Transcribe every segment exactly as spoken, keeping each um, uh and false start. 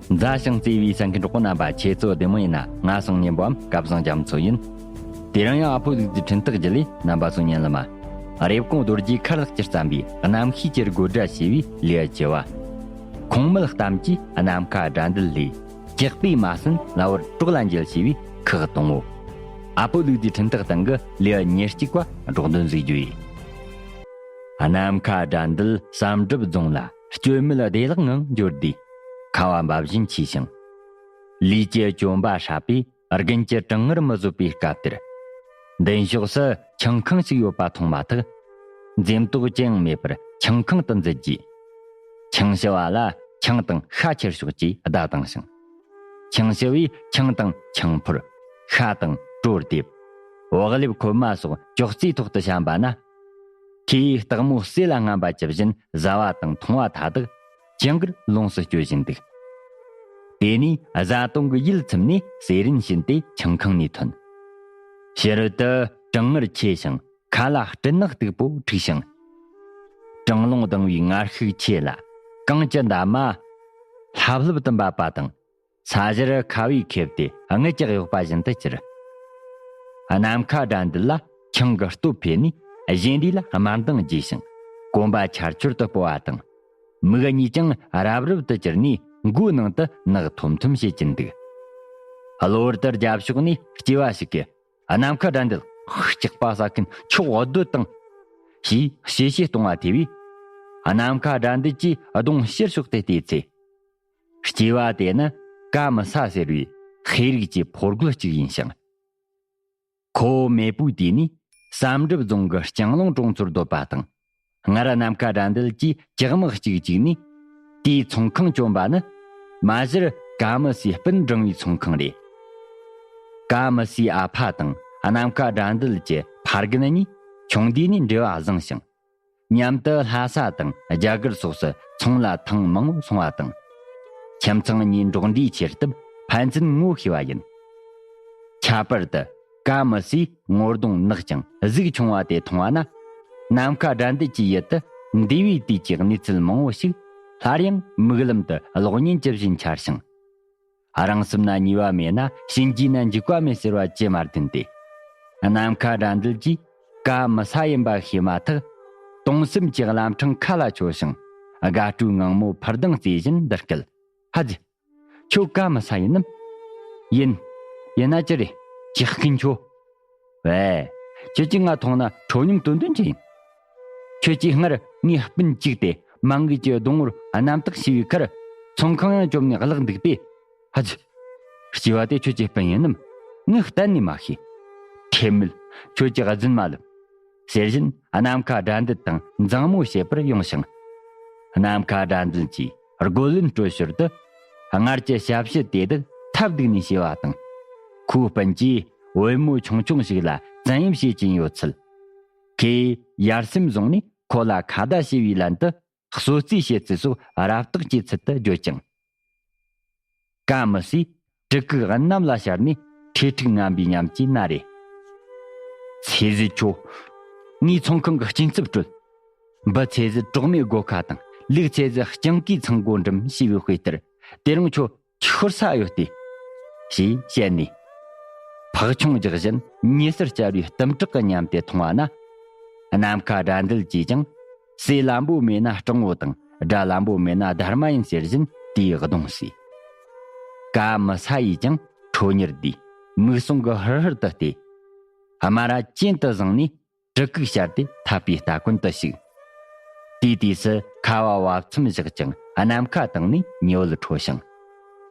མཛའ་ཞིང་བརྩེ་བའི་གསན་མཁན་གྲོགས་པོ་རྣམ་པ། ཁྱེད་ཚོ་བདེ་མོ་ཡིན་ན། ང་སང་ཉིན་པའམ་སྐལ་བཟང་རྒྱ་མཚོ་ཡིན། དེ་རིང་ཡང་ཨ་ཕོ་ལུག་རྫིའི་འཕྲིན་སྟེགས་བརྒྱུད་ལས་རྣམ་པ་ཚོ་ཉན་ལ་མ། རེབ་གོང་རྡོ་རྗེ་མཁར་ལགས་ཀྱིས་བརྩམས་པའི་རྣམ་ཤེས་ཀྱི་དགོད་སྒྲ་ཞེས་པའི་ལེའུ་བཅུ་བ། ཁོང་མིད་གཏམ་གྱིས་ནམ་མཁའ་དགྲ་འདུལ་ལས། སྐྱག་པས་མ་ཟིན་གླ་བོར་གྲོགས་ལ་འཇལ་ཞེས་པའི་ཁག་དང་པོ། ཨ་ཕོ་ལུག་རྫིའི་འཕྲིན་སྟེགས་སྟེང་གི་ལེའུ་ཉེར་གཅིག་པ་སྒྲོག་འདོན་ཟིག་རྒྱུ་ཡིན། ནམ་མཁའ་དགྲ་འདུལ་བསམ་གྲུབ་རྫོང་ལ་སྐྱོན་མེད་བདེ་བླག་ངང་འབྱོར་དུས། ཁ་བ་འབབ་བཞིན་ཆེ་ཞིང་། ལུས་ཀྱི་གྱོན་པ་སྲབ་པས་རྒན་གྱི་གྲང་ངར་མི་བཟོད་པའི་སྐབས་དེར། མདུན་ཕྱོགས་སུ་ཆང་ཁང་ཞིག་ཡོད་པ་མཐོང་མ་ཐག་འཛེམ་དོགས་ཅི་ཡང་མེད་པར་ཆང་ཁང་དུ་འཛུལ་རྗེས། ཆང་ཞུ་བ་ལ་ཆང་དང་ཤ་ཁྱེར་ཤོག་ཅེས་བརྡ་བཏང་ཞིང་། ཆང་ཞུ་བས་ཆང་དང་ཆང་ཕོར། ཤ་དང་གྲོ་དེབ། བག་ལེབ་ཁོལ་མ་སོགས་ཅོག་ཙེའི་ཐོག་ཏུ་བཤམས་པ་ན། ཁོས་སྟག་མོ་གསེར་ལ་རྔམ་པ་ཇི་བཞིན་བཟའ་བ་དང་འཐུང་བ་མཐའ་དག་ཅི་འགར་ལོངས་སུ་སྤྱོད་བཞིན་འདུག་དེ་ནས་བཟའ་བཏུང་གི་ཡིད་ཚིམ་ནས་གསེར་རིན་བྱིན་ཏེ་ཆང་ཁང་ནས་ཐོན། ཕྱི་རོལ་དུ་གྲང་ངར་ཆེ་ཞིང་། ཁ་ལ་སྤྲིན་ནག་སྟུག་པོ་འཁྲིགས་ཤིང་། གྲང་རླུང་ལྡང་བའི་ངར་ཤུགས་ཆེ་ལ། གངས་ཀྱི་འདབ་མ་ལྷབ་ལྷུབ་ཏུ་འབབ་པ་དང་། ས་གཞིར་ཁ་བས་ཁེབས་ཏེ་རྔུལ་གྱིས་གཡོགས་པ་བཞིན་དུ་གྱུར། ནམ་མཁའ་དགྲ་འདུལ་ལ་ཆང་གི་སྟོབས་འཕེལ་ནས་གཞན་སྡེ་ལ་དམར་མདངས་རྒྱས་ཤིང་གོམ་པ་ཆར་ཆུར་དུ་སྤོ་བ་དང་། མིག་གཉིས་ཀྱང་རབ་རིབ་ཏུ་གྱུར་ནས་མགོའི་ནང་དུ་ནག་ཐོམ་ཐོམ་བྱེད་ཀྱིན་འདུག་གློ་བུར་དུ་རྒྱབ་ཕྱོགས་ནས་སྐྱེས་པ་ཞིག་གིས། ནམ་མཁའ་དགྲ་འདུལ། སྐྱག་པ་ཟ་མཁན་ཁྱོད་འོ་སྡོད་དང་། ཞེས་གཤེ་གཤེ་གཏོང་བ་ཐོས་པས། ནམ་མཁའ་དགྲ་འདུལ་གྱིས་གདོང་ཕྱིར་ཕྱོགས་ཏེ་བལྟས་ཚེ། སྐྱེས་པ་དེ་ནི་ཀ་མི་ས་ཟེར་བའི་ཤེས་རིག་གི་ཕོ་རྒོད་ཅིག་ཡིན་ཞིང་། ཁོ་བོ་མེས་པོའི་དུས་ནས་བསམ་གྲུབ་རྫོང་གི་ལྕང་ལུང་གྲོང་ཚོར་སྡོད་པ་དང་། སྔར་ནམ་མཁའ་དགྲ་འདུལ་གྱིས་ལྕགས་མི་གཅིག་བཅུག་ནས་དེའི་ཚོང་ཁང་གྱོན་པ་ནི། མ་གཞིར་ཀ་མི་སའི་སྤུན་འབྲིང་བའི་ཚོང་ཁང་རེད། ཀ་མི་སའི་ཨ་ཕ་དང་ནམ་མཁའ་དགྲ་འདུལ་གྱི་ཕ་རྒན་གཉིས་ཆུང་དུས་ནས་འབྲེལ་བ་བཟང་ཞིང་། མཉམ་དུ་ལྷ་ས་དང་རྒྱ་གར་སོགས་སུ་ཚོང་ལ་ཐེངས་མང་པོ་སོང་བ་དང་། ཁྱིམ་ཚང་གཉིས་འགྲོགས་འདྲིས་ཆེ་སྟབས་ཕན་ཚུན་ངོ་ཤེས་པ་ཡིན། ཁྱད་པར་དུ་ཀ་མི་སའི་ངོ་གདོང་ནག་ཅིང་གཟུགས་ཆུང་བ་དེ་མཐོང་བ་ན། ནམ་མཁའ་དགྲ་འདུལ་གྱི་ཡུལ་དུ་འདས་པའི་དུས་ཀྱི་གནས་ཚུལ་མང་པོ་ཞིག་སླར་ཡང་མིག་ལམ་དུ་གློག་བརྙན་གྱི་བཞིན་འཆར་ཞིང་། རང་སེམས་ན་ཉེས་པ་མེད་ན་གཤིན་རྗེ་ན་འཇིགས་པ་མེད་ཟེར་བ་ཇི་མ་བདེན་ཏེ། ནམ་མཁའ་དགྲ་འདུལ་གྱིས་ཀ་མི་ས་ཡིན་པ་ཤེས་མ་ཐག་དུང་སེམས་ཀྱི་ལམ་འཕྲང་ཁ་ལ་ཆོད་ཞིང་། དགའ་སྤྲོའི་ངང་མོ་འཕུར་ལྡིང་རྩེ་བཞིན་འདི་སྐད། ཧ་ཙི། ཁྱོད་ཀ་མི་ས་ཡིན་ནམ། ཡིན། ཡིན་ན་ཅི་རེད། ཅི་ཤེས་ཁྱོད། ཝེ། ཁྱོད་ཀྱིས་ང་མཐོང་ན་ཁྲོ་སྙོམས་སྟོན་དོན་ཅི་ཡིན། ཁྱོད་ཀྱིས་སྔར་ངའི་སྤུན་གཅིག་དེ་མ་འགུལ་གྱི་སྡོང་བོར་རྣམ་དག་བྱས་པའི་ཁར། ཚོང་ཁང་ཡང་བཅོམ་ནས་བརླག་འདུག་པས། ཧ་ཙི། སྐྱེས་པ་དེ་ཁྱོད་ཀྱི་སྤུན་ཡིན་ནམ། ངས་གཏན་ནས་མ་ཤེས། ཁྲེལ་མེད། ཁྱོད་ཀྱིས་རྫུན་མ་ལབ། ཟེར་བཞིན་ནམ་མཁའ་དགྲ་འདུལ་དང་མཛངས་མོ་བྱེད་པར་ཡོང་ཞིང་། ནམ་མཁའ་དགྲ་འདུལ་གྱིས་རྒོལ་ལན་སྤྲོད་ཞོར་དུ། སྔར་གྱི་ཞབས་ཕྱི་དེ་དག་ཐབས་སྡུག་ནས་བྱས་པ་དང་། ཁོའི་སྤུན་གྱིས་བུ་མོ་ཆུང་ཆུང་ཞིག་ལ་བཙན་གཡེམ་བྱེད་ཀྱིན་ཡོད་ཚུལ། ཁོས་ཡར་སེམས་བཟུང་ནས་ཁོ་ལ་ཁ་བརྡ་བྱས་པའི་ལན་དུ། གསོད་རྩིས་བྱེད་ཚུལ་སོགས་རབ་བརྟག་ཅེས་ཚུལ་དུ་བརྗོད་ཅིང་། ཀ་མི་སའི་གྲི་གུག་གནམ་ལ་ཤར་ནས་ཁྲེལ་འཁྲིག་ངན་པའི་ཉམས་ཀྱིས་མནར་རེ། ཚེ་ཟད་ཁྱོད། ངའི་ཚོང་ཁང་གི་སྐྱིན་ཚབ་སྤྲོད། འབུ་ཚེ་ཟད་གྲོག་མའི་སྒོ་ཁ་དང་། ལུག་ཚེ་ཟད་སྤྱང་ཀིའི་ཚང་སྒོ་འགྲམ་ཞེས་པའི་དཔེ་ལྟར། དེ་རིང་ཁྱོད་ཁྱུ་ཤོར་ས་ཡོད་དེ། ཞེས་བཤད་ནས། ཕག་མཆོང་རྒྱག་བཞིན་ཉེ་སར་བཅར་བའི་གཏུམ་དྲག་གི་ཉམས་དེ་མཐོང་བ་ན། ནམ་མཁའ་དགྲ་འདུལ་གྱིས་ཀྱང་། ཟས་ལམ་པོ་མེད་ན་སྤྲང་བོ་དང་། དགྲ་ལམ་པོ་མེད་ན་སྡར་མ་ཡིན་ཟེར་བཞིན་དེའི་གདོང་ཟེ། ཀ་མི་ས་ཡིས་ཀྱང་ཁྲོ་གཉེར་དེའི་མིག་ཟུང་གི་ཧུར་ཧུར་དུ་བལྟས། དམར་ར་གྱེན་དུ་བཟུང་ནས། གྲི་གུག་ཤར་ཏེ་འཐབ་པའི་ལྟ་གོན་དུ་ཞུགས། དེའི་དུས་སུ་ཁ་བ་བབ་མཚམས་བཞག་ཅིང་ནམ་མཁའ་དྭངས་ནས་ཉི་འོད་འཕྲོ་ཞིང་།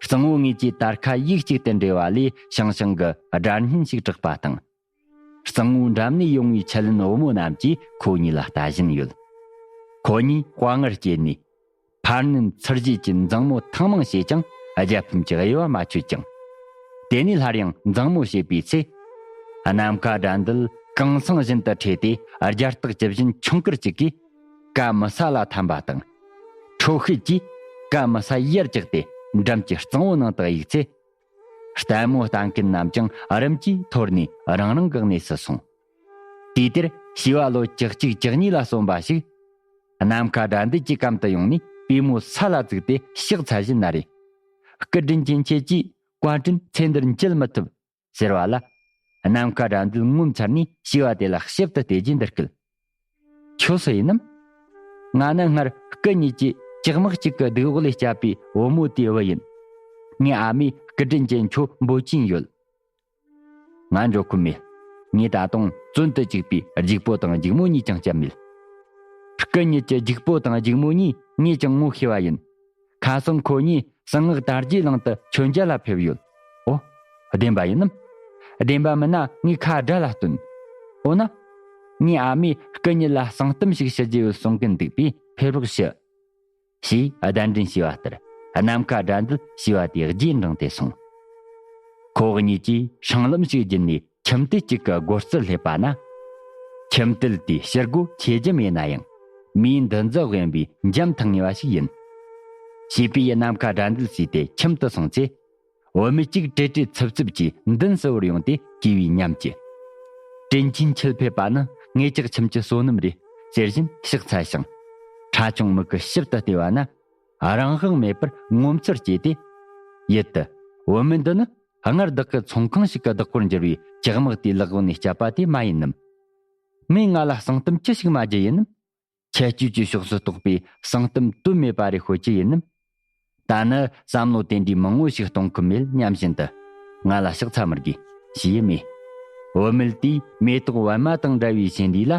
གཙང་བོ་ངོས་ཀྱི་དར་ཁ་ཡིག་གཅིག་ཏུ་འབྲེལ་བ་ལས་ཤང་ཤང་གི་སྒྲ་སྙན་ཞིག་གྲགས་པ་དང་། གཙང་བོའི་འགྲམ་ནས་ཡོང་བའི་ཁྱི་ལིན་བུ་མོ་རྣམས་ཀྱིས་ཁོ་གཉིས་ལ་ལྟ་བཞིན་ཡོད། ཁོ་གཉིས་དཔའ་ངར་སྐྱེས་ནས། ཕར་ནུན་ཚུར་བརྗེད་ཀྱིས་མཛངས་མོ་ཐེངས་མང་བྱས་ཀྱང་རྒྱལ་ཕམ་གྱི་དབྱེ་བ་མ་ཆོད་ཅིང་། དེ་ནས་སླར་ཡང་མཛངས་མོ་བྱེད་པའི་ཚེ། ནམ་མཁའ་དགྲ་འདུལ་གངས་སེང་བཞིན་དུ་ཁྲོས་ཏེ་རྒྱ་སྟག་ཇི་བཞིན་ཆུང་དཀར་གཅིག་གིས་ཀ་མི་ས་ལ་འཐམས་པ་དང་། ཁྲོ་ཤུལ་གྱིས་ཀ་མི་ས་ཡར་བཀྱགས་ཏེ་འགྲམ་གྱི་གཙང་བོ་ནང་དུ་གཡུགས་ཚེ། ལྟད་མོ་ལྟ་མཁན་རྣམས་ཀྱང་རིམ་གྱིས་འཐོར་ནས་རང་རང་གི་གནས་སུ་སོང་། དུས་དེར་བྱིས་པ་ལོ་བཅུ་གཅིག་བཅུ་གཉིས་ལ་སོན་པ་ཞིག་ནམ་མཁའ་དགྲ་འདུལ་གྱི་གམ་དུ་ཡོང་ནས་པུས་མོ་ས་ལ་བཙུགས་ཏེ་ཕྱག་འཚལ་བཞིན་ན་རེ། སྐུ་དྲིན་ཅན་ཁྱེད་ཀྱིས་བཀའ་དྲིན་ཚེ་འདིར་འཇལ་མི་ཐུབ། ཟེར་བ་ལ། ནམ་མཁའ་དགྲ་འདུལ་ངོ་མཚར་ནས་ཞི་བ་དེ་ལ་ཞིབ་ཏུ་བལྟས་རྗེས་འདི་སྐད། ཁྱོད་སུ་ཡིན་ནམ། ང་ནི་སྔར་སྐུ་ཉིད་ཀྱིས་ལྕགས་དམག་ཅིག་གི་སྡིགས་འོག་ལས་བསྐྱབས་པའི་བུ་མོ་དེའི་བུ་ཡིན། ངའི་ཨ་མས་སྐུ་དྲིན་ཅན་ཁྱོད་འབོད་ཀྱིན་ཡོད། ང་འགྲོ་ཁོམ་མེད། ངས་ད་དུང་བཙོན་དུ་བཅུག་པའི་རྒྱུག་པོ་དང་རྒྱུག་མོ་གཉིས་ཀྱང་བསྐྱབས་མེད། སྐུ་ཉིད་ཀྱི་རྒྱུག་པོ་དང་རྒྱུག་མོ་གཉིས་ངས་ཀྱང་ངོ་ཤེས་པ་ཡིན། ཁ་སང་ཁོ་གཉིས་གསང་སྔགས་དར་རྒྱས་གླིང་དུ་མཆོད་མཇལ་ལ་ཕེབས་ཡོད། ཨོ། བདེན་པ་ཡིན་ནམ། བདེན་པ་མིན་ན་ངས་ཁ་དགྲ་ལ་སྟོན། འོ་ན། ངའི་ཨ་མས་སྐུ་ཉིད་ལ་གསང་གཏམ་ཞིག་ཞུ་རྒྱུ་ཡོད་གསུང་གིན་འདུག་པས་ཕེབས་རོགས་ཞུ། ཞེས་གདན་འདྲེན་བྱས་པ་ལྟར་ནམ་མཁའ་དགྲ་འདུལ་ཞི་བ་དེ་རྗེས་འབྲངས་ཏེ་སོང་། ཁོ་གཉིས་ཀྱིས་སྲང་ལམ་ཞིག་བརྒྱུད་ནས་ཁྱིམ་དུད་ཅིག་གི་སྒོ་རྩར་སླེབས་པ་ན། ཁྱིམ་དུད་དེ་ཕྱི་སྒོ་ཕྱེ་རྒྱུ་མེད་ན་ཡང་མིའི་འདུ་འཛི་དབེན་པའི་འཇམ་ཐང་ངེ་བ་ཞིག་ཡིན། བྱིས་པས་ནམ་མཁའ་དགྲ་འདུལ་བསུས་ཏེ་ཁྱིམ་དུ་སོང་ཚེ། བུད་མེད་ཅིག་བྲེལ་བྲེལ་འཚུབ་འཚུབ་ཀྱིས་མདུན་ཟུར་བར་ཡོང་སྟེ་གུས་པའི་ཉམས་ཀྱིས། དྲིན་ཆེན་ཁྱེད་ཕེབས་པ་ནི་ངེད་ཅག་ཁྱིམ་གྱི་བསོད་ནམས་རེད་ཟེར་བཞིན་ཕྱག་འཚལ་ཞིང་། ཁྲ་ཆུང་མིག་གིས་ཞིབ་ཏུ་བལྟས་པ་ན། རང་དབང་མེད་པར་ངོ་མཚར་སྐྱེས་ཏེ། ཡུལ་དུ། བུད་མེད་འདི་ནི་སྔར་བདག་གི་ཚོང་ཁང་ཞིག་གི་བདག་པོར་འགྱུར་བའི་ལྕགས་དམག་དེའི་ལག་འོག་ནས་བསྐྱབས་པ་དེ་མ་ཡིན་ནམ། མོས་ང་ལ་གསང་གཏམ་ཅི་ཞིག་སྨྲ་རྒྱུ་ཡིན་ནམ། ཁྱད་ཆོས་ཀྱི་ཕྱོགས་སུ་གཏོགས་པའི་གསང་གཏམ་དོན་མེད་པ་རེ་ཤོད་ཀྱི་ཡིན་ནམ། ད་ནི་བསམ་བློ་དེ་འདྲའི་མང་བོ་ཞིག་གཏོང་གི་མེད་སྙམ་བཞིན་དུ། ང་ལ་ཕྱག་འཚལ་མི་དགོས་ཞེས་སྨྲས། བུད་མེད་དེས་མེ་ཏོག་པད་མ་དང་འདྲ་བའི་ཞིང་ལས་ལ་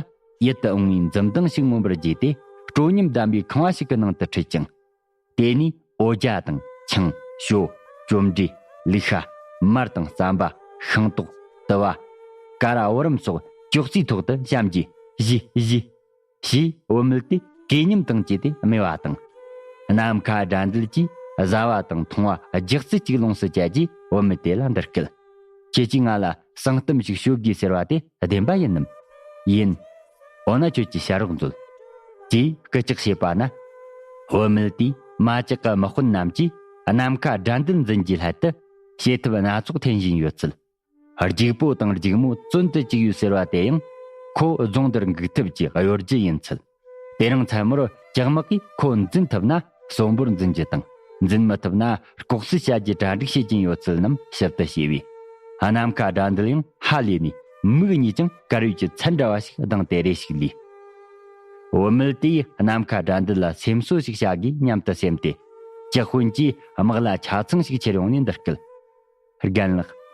ཡིད་དུ་འོང་བའི་འཛུམ་མདངས་ཤིག་མངོན་པར་རྒྱས་ཏེ། སྤྲོ་ཉམས་ལྡན་པའི་ཁང་བ་ཞིག་གི་ནང་དུ་ཁྲིད་ཅིང་། དེ་ནས་འོ་བརྒྱ་དང་ཆང་ཞོ་ཅོམ་འབྲས་ལུག་ཤ་མར་དང་རྩམ་པ་ཤིང་ཏོག་དུ་བ་ཀ་ར་བུ་རམ་སོགས་ཅོག་ཙེའི་ཐོག་ཏུ་བཤམས་རྗེས་བཞེས་བཞེས། ཞེས་བུད་མེད་དེ་གད་སྙིམ་དང་བཅས་ཏེ་སྨྲས་པ་དང་། ནམ་མཁའ་དགྲ་འདུལ་གྱིས་བཟའ་བ་དང་འཐུང་བ་ལྗགས་རྩི་གཅིག་ལོངས་སུ་སྤྱད་རྗེས་བུད་མེད་དེ་ལ་འདི་སྐད། ཁྱེད་ཀྱིས་ང་ལ་གསང་གཏམ་ཞིག་ཤོད་དགོས་ཟེར་བ་དེ་བདེན་པ་ཡིན་ནམ། ཡིན། འོ་ན་ཁྱོད་ཀྱིས་བཤད་རོགས་མཛོད། ཅེས་སྐུལ་ལྕག་བྱས་པ་ན། བུད་མེད་དེས་མ་ཅིག་གི་དམག་དཔོན་རྣམས་ཀྱིས་ནམ་མཁའ་དགྲ་འདུལ་འཛིན་རྒྱུའི་སླད་དུ་བྱེད་ཐབས་སྣ་ཚོགས་འཐེན་བཞིན་ཡོད་ཚུལ། རྒྱུག་པོ་དང་རྒྱུག་མོ་བཙོན་དུ་བཅུག་ཡོད་ཟེར་བ་དེ་ཡང་ཁོ་རྫོང་དུར་འགུག་ཐབས་ཀྱི་གཡོ་སྒྱུ་ཡིན་ཚུལ། དེ་རིང་མཚན་མོར་ལྕགས་དམག་གིས་ཁོ་འཛིན་ཐུབ་ན་གསོན་པོར་འཛིན་རྒྱུ་དང་འཛིན་མི་ཐུབ་ན་ལྐོག་བསད་བྱ་རྒྱུའི་གྲ་སྒྲིག་བྱེད་ཀྱིན་ཡོད་ཚུལ་རྣམས་ཞིབ་ཏུ་ཞུས་པས། ནམ་མཁའ་དགྲ་འདུལ་ཡང་ཧ་ལས་ནས་མིག་གཉིས་ཀྱང་དཀར་ཡོལ་གྱི་ཚད་འདྲ་བ་ཞིག་ལྡང་སྟེ་རེ་ཞིག་ལུས། བུད་མེད་དེས་ནམ་མཁའ་དགྲ་འདུལ་ལ་སེམས་གསོ་ཞིག་བྱ་དགོས་སྙམ་དུ་སེམས་ཏེ། ལྕགས་དཔོན་གྱིས་དམག་ལྭ་ཆ་ཚང་ཞིག་ཁྱེར་ཡོང་ནས་འདི་སྐད། རྒན་ལགས།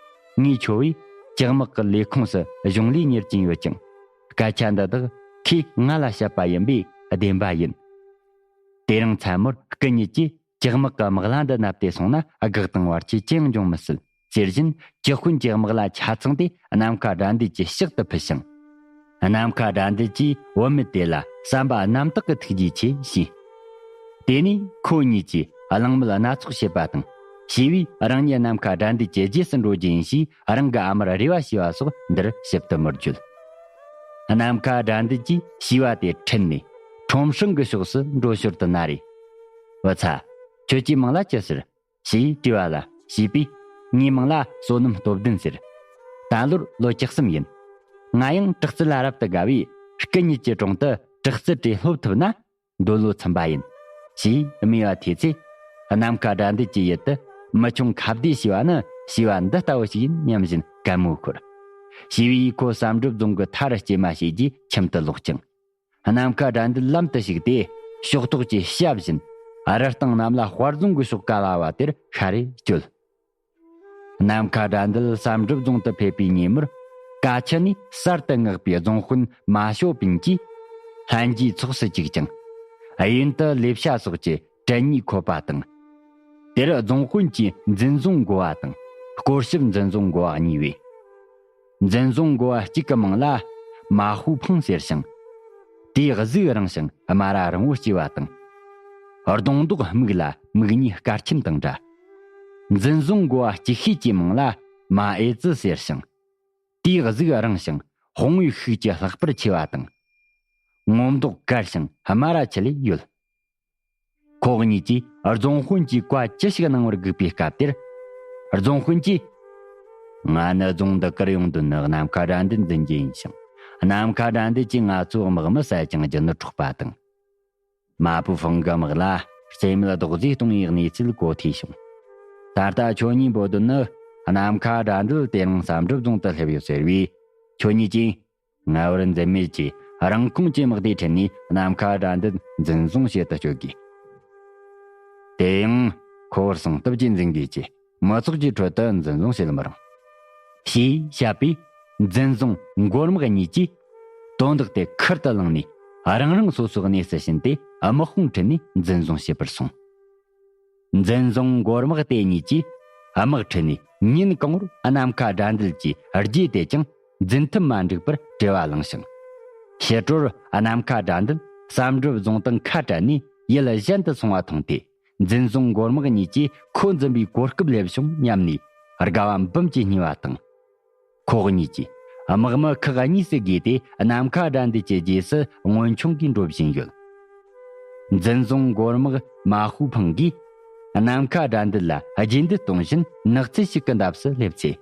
ངས་ཁྱོ་བོས་ལྕགས་དམག་གི་ལས་ཁུངས་སུ་གཞུང་ལས་གཉེར་གྱིན་ཡོད་ཅིང་། སྐད་ཆ་འདི་དག་ཁོས་ང་ལ་བཤད་པ་ཡིན་པས་བདེན་པ་ཡིན། དེ་རིང་མཚན་མོར་སྐུ་ཉིད་ཀྱིས་ལྕགས་དམག་གི་དམག་ལྭ་འདི་མནབས་ཏེ་སོང་ན་དགག་དང་བར་ཆད་ཅི་ཡང་འབྱུང་མི་སྲིད་ཟེར་བཞིན་ལྕགས་དཔོན་གྱི་དམག་ལྭ་ཆ་ཚང་དེ་ནམ་མཁའ་དགྲ་འདུལ་གྱི་ཕྱག་ཏུ་ཕུལ་ཞིང་། ནམ་མཁའ་དགྲ་འདུལ་གྱིས་བུད་མེད་དེ་ལ་བསམ་པ་རྣམ་དག་གི་ཐུགས་རྗེ་ཆེ་ཞུས། དེ་ནས་ཁོ་གཉིས་ཀྱིས་གླེང་མོལ་སྣ་ཚོགས་བྱས་པ་དང་། ཞི་བས་རང་ཉིད་ནམ་མཁའ་དགྲ་འདུལ་གྱི་རྗེས་སུ་འགྲོ་རྒྱུ་ཡིན་ཞེས་རང་གི་ཨ་མར་རེ་བ་བྱས་པ་སོགས་འདིར་ཞིབ་ཏུ་མི་བརྗོད། ནམ་མཁའ་དགྲ་འདུལ་གྱིས་ཞི་བ་དེ་ཁྲིད་ནས་ཁྲོམ་སྲང་གི་ཕྱོགས་སུ་འགྲོ་ཞོར་དུ་ན་རེ། བུ་ཚ། ཁྱོད་ཀྱི་མིང་ལ་ཅི་ཟེར། ཞེས་དྲིས་པ་ལ་ཞི་བས། ངའི་མིང་ལ་བསོད་ནམས་སྟོབས་ལྡན་ཟེར། ད་ལོར་ལོ་བཅུ་གསུམ་ཡིན། ང་ཡང་དྲག་རྩལ་ལ་རབ་ཏུ་དགའ་བས་སྐུ་ཉིད་ཀྱི་དྲུང་དུ་དྲག་རྩལ་བྲིས་སློབ་ཐུབ་ན། འདོད་བློ་ཚིམ་པ་ཡིན། ཞེས་སྨྲས་པ་ཐོས་ཚེ། ནམ་མཁའ་དགྲ་འདུལ་གྱི་ཡུལ་དུ་མི་ཆུང་ཁ་བདེ་ཞེས་པ་ནི་ཞི་བ་འདི་ལྟ་བུ་ཞིག་ཡིན་སྙམ་བཞིན་གད་མོ་ཤོར། ཞི་བས་ཁོ་བསམ་གྲུབ་རྫོང་གི་མཐའ་རུ་སྐྱེལ་མ་བྱས་རྗེས་ཁྱིམ་དུ་ལོག་ཅིང་། ནམ་མཁའ་དགྲ་འདུལ་ལམ་དུ་ཞུགས་ཏེ་ཕྱོགས་གཏོགས་ཀྱི་ཞྭ་བཞིན་རི་སྟེང་གནམ་ལ་དཔའ་རྫོང་གི་ཕྱོགས་ག་ལ་བ་དེར་ཤར་རེ་བསྐྱོད། ནམ་མཁའ་དགྲ་འདུལ་བསམ་གྲུབ་རྫོང་དུ་ཕེབས་པའི་ཉིན་མོར་ཀ་ཆུ་ནས་གསར་དུ་མངགས་པའི་རྫོང་དཔོན་མ་ཞོ་པིན་གྱིས་ལྷན་རྒྱས་ཚོགས་སུ་བཅུག་ཅིང་། གཡོན་དུ་ལས་བྱ་སོགས་ཀྱི་གྲལ་གཉིས་འཁོད་པ་དང་། དེར་རྫོང་དཔོན་གྱིས་འཛིན་བཟུང་འགོ་བ་དང་སྐོར་ཞིབ་འཛིན་བཟུང་འགོ་བ་གཉིས་པས། འཛིན་བཟུང་འགོ་བ་གཅིག་གི་མིང་ལ་མ་ཧུ་ཕང་ཟེར་ཞིང་། དེའི་གཟུགས་རིང་ཞིང་དམར་ར་རིང་བོ་སྐྱེས་པ་དང་། གདོང་མདོག་སྨུག་ལ་མིག་གཉིས་སྐར་ཆེན་དང་འདྲ། འཛིན་བཟུང་འགོ་བ་གཅིག་ཤོས་ཀྱི་མིང་ལ་མ་ཨེ་ཙི་ཟེར་ཞིང་། དེའི་གཟུགས་རིང་ཞིང་དཔུང་བའི་ཤུགས་ཀྱིས་ལྷག་པར་ཆེ་བ་དང་། ངོ་མདོག་དཀར་ཞིང་དམར་ར་ཆེ་ལེ་ཡོད། ཁོ་གཉིས་ཀྱིས་རྫོང་དཔོན་གྱིས་བཀའ་ཅི་ཞིག་གནང་བར་སྒུག་པའི་སྐབས་དེར། རྫོང་དཔོན་གྱིས། ང་ནི་རྫོང་འདི་བཀར་ཡོང་དོན་ནི་ནམ་མཁའ་དགྲ་འདུལ་འཛིན་རྒྱུ་ཡིན་ཞིང་། ནམ་མཁའ་དགྲ་འདུལ་གྱིས་ང་ཚོའི་དམག་མི་བསད་ཅིང་རྒྱུ་ནོར་འཕྲོག་པ་དང་། མ་བུ་ཧྥང་གི་དམག་ལ་རྩེད་མེད་རྡོག་རྫིས་གཏོང་བའི་གནས་ཚུལ་གོ་ཐོས་བྱུང་། ད་ལྟ་ཁྱོད་གཉིས་འབོད་དོན་ནི་ནམ་མཁའ་དགྲ་འདུལ་དེ་རིང་བསམ་གྲུབ་རྫོང་དུ་སླེབས་ཡོད་ཟེར་བས། ཁྱོད་གཉིས་ཀྱིས་ང་བར་འཛེམ་མེད་ཀྱིས་རང་ཁོངས་ཀྱི་དམག་སྡེ་ཁྲིད་ནས་ནམ་མཁའ་དགྲ་འདུལ་འཛིན་བཟུང་བྱེད་དུ་སྐྱོད་དགོས། དེ་ཡང་ཁོ་བོར་སྲུང་སྟོབས་ཀྱིས་འཛིན་དགོས་ཀྱི། མི་ཚོགས་ཀྱི་ཁྲོད་དུ་འཛིན་བཟུང་བྱེད་མི་རུང་། ཞེས་བཤད་པས། འཛིན་བཟུང་མགོ་དམག་གཉིས་ཀྱིས་དོན་དག་དེ་ཁུར་དུ་བླངས་ནས། རང་རང་སོ་སོའི་གནས་སུ་ཕྱིན་ཏེ། དམག་དཔུང་ཁྲིད་ནས་འཛིན་བཟུང་བྱེད་པར་སོང་། འཛིན་བཟུང་མགོ་དམག་དེ་གཉིས་ཀྱིས་དམག་ཁྲིད་ནས། ཉིན་གང་བོར་ནམ་མཁའ་དགྲ་འདུལ་གྱི་རྗེས་དེད་ཀྱང་། འཛིན་ཐུབ་མ་འགྲིག་པར་བྲེལ་བ་ལངས་ཤིང་། ཕྱི་དྲོར་ནམ་མཁའ་དགྲ་འདུལ་བསམ་གྲུབ་རྫོང་དུ་ཁ་བྲལ་ནས་ཡུལ་གཞན་དུ་སོང་བ་མཐོང་སྟེ། འཛིན་བཟུང་མགོ་དམག་གཉིས་ཀྱིས་ཁོ་འཛིན་པའི་གོ་སྐབས་སླེབས་བྱུང་སྙམ་ནས་དགའ་བ་འབུམ་གྱིས་བསྙིལ་བ་དང་། ཁོ་གཉིས་ཀྱིས་དམག་མི་ཁག་གཉིས་སུ་བགོས་ཏེ། ནམ་མཁའ་དགྲ་འདུལ་གྱི་རྗེས་སུ་སྔོན་ཆུང་གིས་འགྲོ་བཞིན་ཡོད། འཛིན་བཟུང་མགོ་དམག་མ་ཧུ་ཕང་གིས་ནམ་མཁའ་དགྲ་འདུལ་ལ་རྗེས་འདེད་གཏོང་བཞིན་ནགས་ཚལ་ཞིག་གི་འདབས་སུ་སླེབས་ཚེ།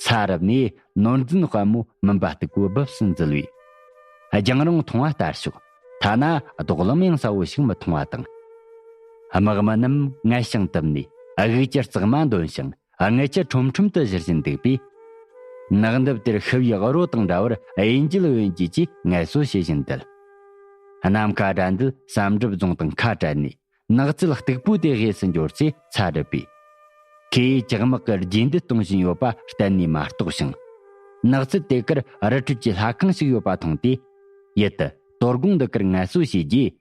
ས་རུབ་ནས་ནོར་རྫུན་དཔའ་མོ་མུན་པ་སྟུག་པོའི་སྦུབས་སུ་འཛུལ་བས། རྒྱང་རིང་མཐོང་བ་ལྟར་ཤོག། ཐ་ན་རྡོག་ལམ་ཡང་གསལ་བོ་ཞིག་མི་མཐོང་བ་དང་། དམག་མི་རྣམས་ངལ་ཞིང་དུབ་ནས་དབུགས་ཀྱི་གཙང་མ་འདོན་ཞིང་། རྔུལ་ཆུ་ཁྲོམ་ཁྲོམ་དུ་བཞུར་བཞིན་འདུག་པས། ནགས་འདབས་དེར་ཤི་བའི་རོ་དང་འདྲ་བར་གཡས་འགྱེལ་གཡོན་འགྱེལ་གྱིས་ངལ་གསོ་བྱེད་བཞིན་འདུག། ནམ་མཁའ་དགྲ་འདུལ་བསམ་གྲུབ་རྫོང་དང་ཁ་བྲལ་ནས། ནགས་ཚལ་སྟུག་པོ་དེ་གཡས་སུ་འབྱོར་ཚེ་ཚ་གྲུབ་པས། ཁོས་ཇག་དམག་གི་རྗེས་འདེད་གཏོང་བཞིན་ཡོད་པ་གཏན་ནས་མ་རྟོགས་ཤིང་། ནགས་ཚལ་དེ་གར་རི་ཁྲོད་ཀྱི་ལྷ་ཁང་ཞིག་ཡོད་པ་མཐོང་སྟེ། ཡུལ་དུ་དོ་དགོང་འདི་གར་ངལ་གསོ་བྱས་རྗེས།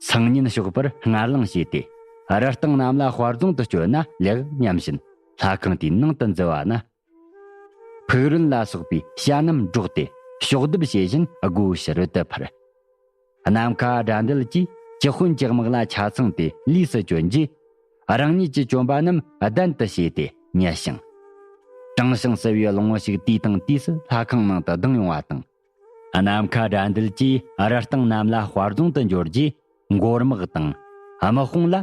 སང་ཉིན་ཞོགས་པར་སྔར་ལངས་བྱས་ཏེ། རི་སྟེང་གནམ་ལ་དཔལ་རྫོང་དུ་བསྐྱོད་ན་ལེགས་སྙམ་བཞིན། ལྷ་ཁང་དེའི་ནང་དུ་འཛུལ་བ་ན། ཕུག་རོན་ལ་སོགས་པའི་བྱ་རྣམས་འདྲོགས་ཏེ་ཕྱོགས་བསྡུ་བྱེད་བཞིན་སྒོའི་ཕྱི་རོལ་དུ་འཕུར། ནམ་མཁའ་དགྲ་འདུལ་གྱིས་ཀྱི་དཔོན་གྱི་དམག་ལ་ཆ་ཚང་སྟེ་ལུས་སུ་བཅོལ་རྗེས། རང་ཉིད་ཀྱི་གྱོན་པ་རྣམས་གདན་དུ་བྱས་ཏེ་ཉལ་ཞིང་། དྲང་ཞིང་བསིལ་བའི་རླུང་བོ་ཞིག་དུས་དང་དུས་སུ་ལྷ་ཁང་ནང་དུ་ལྡང་ཡོང་བ་དང་། ནམ་མཁའ་དགྲ་འདུལ་གྱིས་རི་སྟེང་གནམ་ལ་དཔལ་རྫོང་དུ་འབྱོར་རྗེས། མགོ་དམག་དང་དམག་དཔུང་ལ་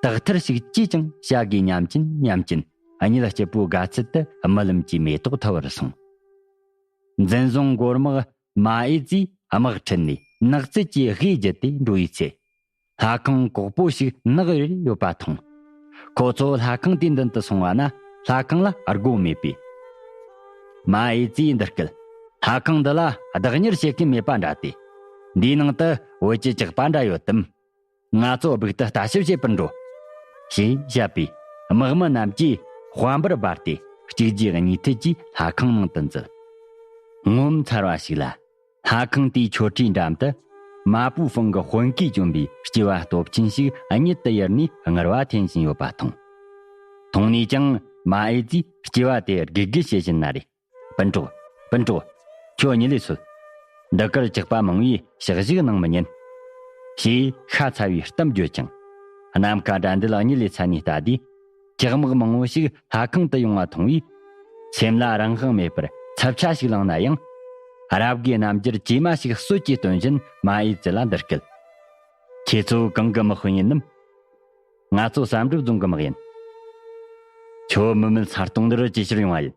དག་ཐེར་ཞིག་ཅིས་ཀྱང་བྱ་དགོས་སྙམ་གྱིན་སྙམ་གྱིན། གཉིད་སྐྱིད་པོའི་དགའ་ཚལ་དུ་རྨི་ལམ་གྱི་མེ་ཏོག་འཐུ་བར་སོང་། འཛིན་བཟུང་མགོ་དམག་མ་ཨེ་ཙིས་དམག་ཁྲིད་ནས་ནགས་ཚལ་གྱི་དབུས་བརྒྱུད་དེ་འགྲོ་བའི་ཚེ། ལྷ་ཁང་གོག་པོ་ཞིག་ནགས་རེར་ཡོད་པ་མཐོང་། ཁོ་ཚོ་ལྷ་ཁང་དེའི་མདུན་དུ་སོང་བ་ན། ལྷ་ཁང་ལ་སྒོ་མེད་པས། མ་ཨེ་ཙིས་འདི་སྐད། ལྷ་ཁང་འདི་ལ་བདག་གཉེར་བྱེད་མཁན་མེད་པ་འདྲ་སྟེ། འདིའི་ནང་དུ་བོད་ཀྱི་ཇག་པ་འདྲ་ཡོད་དམ། ང་ཚོ་སྦུག་ཏུ་ལྟ་ཞིབ་བྱེད་པར་འགྲོ། ཞེས་བཤད་པས། དམག་མི་རྣམས་ཀྱིས་དཔའ་འབར་འབར་ཏེ་གཅིག་རྗེས་གཉིས་མཐུད་ཀྱིས་ལྷ་ཁང་ནང་དུ་འཛུལ། ངོ་མཚར་བ་ཞིག་ལ། ལྷ་ཁང་དེའི་མཆོད་ཁྲིའི་འགྲམ་དུ། མ་པུའུ་ཧྥང་གི་དཔོན་གིས་གྱོན་པའི་སྐྱེས་པ་སྟོབས་ཆེན་ཞིག་གཉིད་དུ་ཡུར་ནས་ངལ་བ་འཐེན་བཞིན་ཡོད་པ་མཐོང་། མཐོང་ནས་ཀྱང་མ་ཨེ་ཙིས་སྐྱེས་པ་དེ་སྒུག་སྒུག་བྱེད་བཞིན་ན་རེ། སྤུན་གྲོགས། སྤུན་གྲོགས། ཁྱོད་གཉིད་ལས་སད། འདི་གར་ཇག་པ་མང་བས་ཞག་ཞིག་གནང་མི་ཉན། ཞེས་ཤ་ཚ་བའི་གཏམ་བརྗོད་ཅིང་། ནམ་མཁའ་དགྲ་འདུལ་གཉིད་ལས་ཚད་ནས་ལྟ་དུས། ཇག་དམག་མང་བོ་ཞིག་ལྷ་ཁང་དུ་ཡོང་བ་མཐོང་བས། སེམས་ལ་རང་དབང་མེད་པར་འཚབ་ཆ་ཞིག་ལངས་ན་ཡང་། རབ་དགའི་རྣམ་འགྱུར་ཇེ་དམའ་ཞིག་གསོད་ཀྱིས་སྟོན་བཞིན་མ་ཨེ་ཙི་ལ་འདི་སྐད། ཁྱེད་ཚོ་གང་གི་དམག་དཔོན་ཡིན་ནམ། ང་ཚོ་བསམ་གྲུབ་རྫོང་གི་དམག་ཡིན། ཁྱོད་མི་མེད་ས་སྟོང་འདིར་ཅི་ཕྱིར་ཡོང་བ་ཡིན།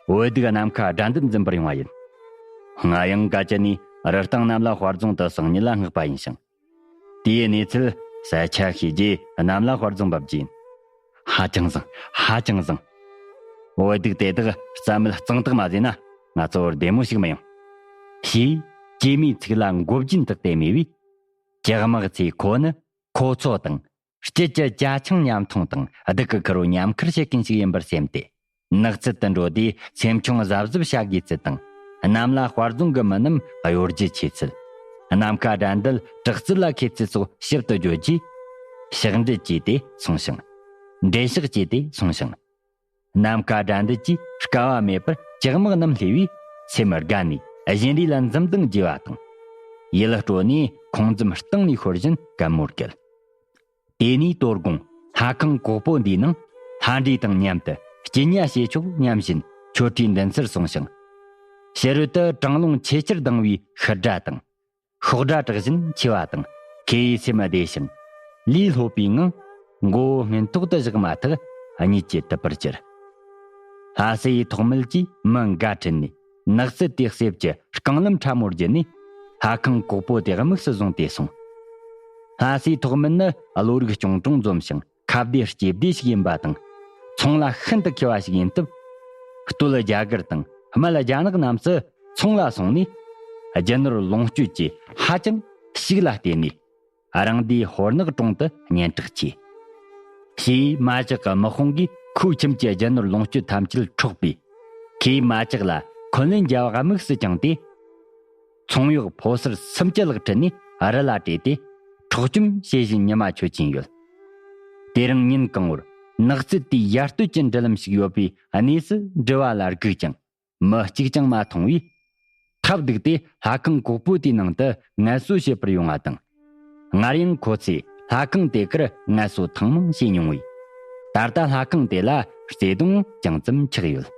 བོད་སྡུག་ནམ་མཁའ་དགྲ་འདུལ་འཛིན་པར་ཡོང་བ་ཡིན། ང་ཡང་ག་ཅི་ནས་རི་སྟེང་གནམ་ལ་དཔལ་རྫོང་དུ་སང་ཉིན་ལ་མངགས་པ་ཡིན་ཞིང་། དེའི་གནས་ཚུལ་གསལ་ཆ་ཤེས་རྗེས་གནམ་ལ་དཔལ་རྫོང་འབབ་རྒྱུ་ཡིན། ཧ་ཅང་བཟང་། ཧ་ཅང་བཟང་། བོད་སྡུག་དེ་དག་རྩ་མེད་གཙང་དག་མ་བཟོས་ན་ང་ཚོར་བདེ་མོ་ཞིག་མི་ཡོང་། ཞེས་སྐྱེས་མའི་ཚིག་ལ་མགོ་སྦྱིན་དག་སྟེ་སྨྲས་པས། ཇག་དམག་ཚོས་ཁོ་ནི་ཁོ་ཚོ་དང་། སྐྱིད་ཀྱི་ཅ་ཆང་མཉམ་འཐུང་དང་སྡུག་གི་ཁུར་བོ་མཉམ་ཁུར་བྱེད་མཁན་ཞིག་ཡིན་པར་སེམས་ཏེ། ནགས་ཚལ་དུ་འགྲོ་དུས་སེམས་ཆུང་གཟབ་གཟབ་བྱ་དགོས་ཚུལ་དང་། གནམ་ལ་དཔལ་རྫོང་གི་མི་རྣམས་གཡོ་སྒྱུ་ཆེ་ཚུལ། ནམ་མཁའ་དགྲ་འདུལ་དྲག་རྩལ་ལ་མཁས་ཚུལ་སོགས་ཞིབ་ཏུ་བརྗོད་རྗེས། ཕྱག་འབྲེལ་བྱས་ཏེ་སོང་ཞིང་། འགྲེལ་བཤད་བྱས་ཏེ་སོང་ཞིང་། ནམ་མཁའ་དགྲ་འདུལ་གྱིས་དཀའ་བ་མེད་པར་ཇག་དམག་རྣམས་བསླས་པས་སེམས་དགའ་ནས་བཞིན་རས་ལ་འཛུམ་མདངས་རྒྱས་པ་དང་། ཡིད་སྤྲོ་ནས་ཁོང་འཛུམ་སྟེང་ནས་ཤོར་བཞིན་གད་མོ་བརྒྱབ། དེ་ནས་དོ་དགོང་ལྷ་ཁང་གོག་པོ་འདིའི་ནང་ལྷ་འདྲེ་དང་མཉམ་དུ་སྐྱིད་ཉལ་བྱེད་ཆོག་སྙམ་བཞིན་མཆོད་ཁྲིའི་མདུན་སར་སོང་ཞིང་། ཕྱི་རོལ་དུ་གྲང་རླུང་ཆེས་ཆེར་ལྡང་བའི་ཤི་སྒྲ་དང་། ཤོག་སྒྲ་གྲགས་བཞིན་ཆེ་བ་དང་། ཁོའི་སེམས་བདེ་ཞིང་ལས་སློབ་པའི་ངང་མགོ་བོ་སྔོན་ཐོག་ཏུ་བཞག་མ་ཐག་གཉིད་ཀྱིས་དུབ་པར་གྱུར། ལྷ་སའི་ཐོག་མེད་ཀྱིས་མི་འགའ་ཁྲིད་ནས་ནགས་ཚལ་དེའི་གསེབ་ཀྱི་རྐང་ལམ་ཕྲ་མོ་བརྒྱུད་ནས་ལྷ་ཁང་གོག་པོ་དེ་དམིགས་སུ་བཟུང་སྟེ་སོང་། ལྷ་སའི་ཐོག་མེད་ནི་བློ་རིག་གཅོང་གྲུང་འཛོམས་ཤིང་ཁ་བདེ་ལྕེ་བདེ་ཞིག་ཡིན་པ་དང་ ཚོང་ལ་ཤིན་ཏུ་མཁས་པ་ཞིག་ཡིན་སྟབས། སྟོད་རྒྱ་གར་དང་སྨད་རྒྱ་ནག་རྣམས་སུ་ཚོང་ལ་སོང་ནས། རྒྱུ་ནོར་ལོངས་སྤྱོད་ཀྱི་ཧ་ཅང་ཤུགས་ལ་བརྟེན་ནས། རང་སྡེའི་ཧོར་ནག་གྲོང་དུ་སྙན་གྲགས་ཆེ། ཞེས་མ་ཇག་གི་དམག་དཔུང་གིས་ཁོའི་ཁྱིམ་གྱི་རྒྱུ་ནོར་ལོངས་སྤྱོད་ཐམས་ཅད་འཕྲོག་པས། ཁོས་མ་ཇག་ལ་འཁོན་ལན་རྒྱག་པ་དམིགས་སུ་བཅངས་ཏེ། ཚོང་གཡོག་ཕོ་གསར་སུམ་ཅུ་ལྷག་ཁྲིད་ནས་རི་ལ་བྲོས་ཏེ། འཕྲོག་བཅོམ་བྱེད་བཞིན་ཉི་མ་ཆོད་ཀྱིན་ཡོད། དེ་རིང་ཉིན་གང་བོར་ནག་རྩིས་དེའི་ཡར་སྟོད་ཀྱི་འབྲུ་ལམ་ཞིག་ཡོད་པའི་གནས་སུ་འགྲུལ་བ་ལ་སྒུག་ཀྱང་། མི་གཅིག་ཀྱང་མ་མཐོང་བས། ཐབས་སྡུག་སྟེ་ལྷ་ཁང་གོག་པོ་དེའི་ནང་དུ་ངལ་གསོ་བྱེད་པར་ཡོང་བ་དང་། སྔར་ཡང་ཁོ་ཚོས་ལྷ་ཁང་དེ་གར་ངལ་གསོ་ཐེངས་མང་བྱས་མྱོང་བས། ད་ལྟ་ལྷ་ཁང་དེ་ལ་བརྩེ་དུང་ཅུང་ཙམ་ཆགས་ཡོད།